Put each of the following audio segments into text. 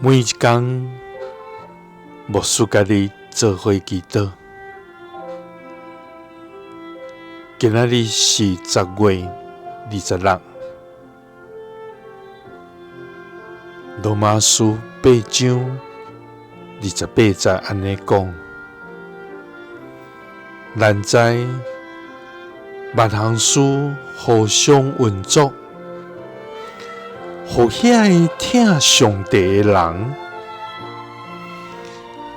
每一工，牧師佮你做伙祈禱。今仔日是10月26，羅馬書8章28節按呢講：咱知萬項事互相運作，予遐个疼上帝的人，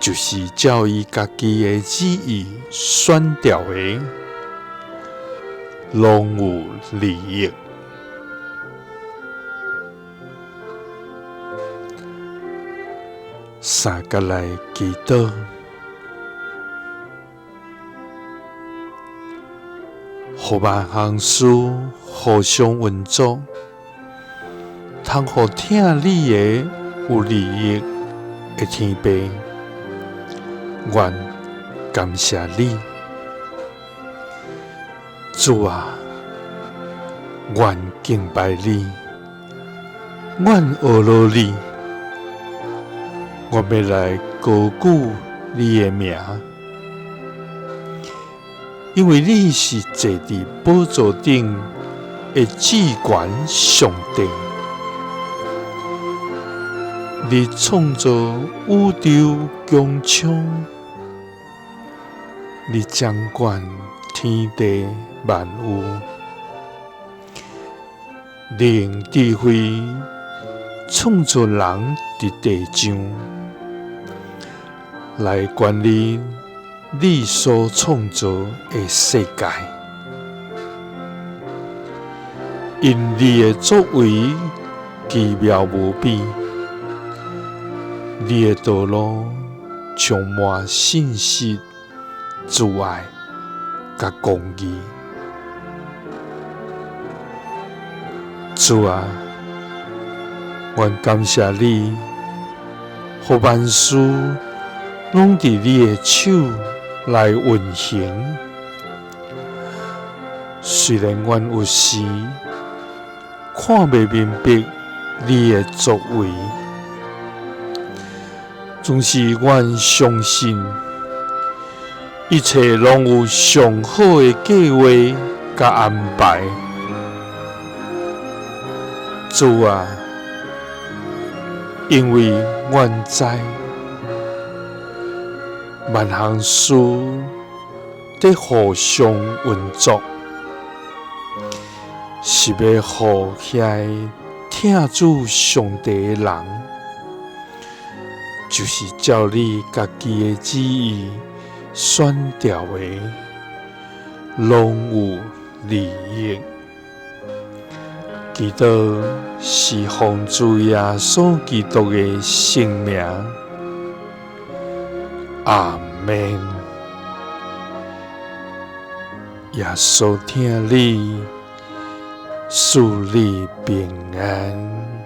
就是照伊家己的旨意選召的，攏有利益。三佮來祈禱，予萬項事互相運作，通予疼你的有利益的天父，阮感謝你，主啊，阮敬拜你，阮阿羅你，我欲來高舉你的名，因為你是坐佇寶座頂的至懸上帝，你創造宇宙穹蒼，你掌管天地萬有，你用智慧創造人佇地上，來管理你所創造的世界。因你的作為奇妙無比，你的道路充滿信實、慈愛佮公義。主啊，阮感謝你，予萬事攏佇你的手來運行。雖然阮有時看袂明白你的作為，總是阮相信一切攏有上好的計劃佮安排。主啊，因為阮知萬項事佇互相運作，是欲予遐个疼主上帝的人，就是照你家己的旨意選召的，攏有利益。祈禱是奉主耶穌基督的聖名，阿們。耶穌疼你，賜你平安。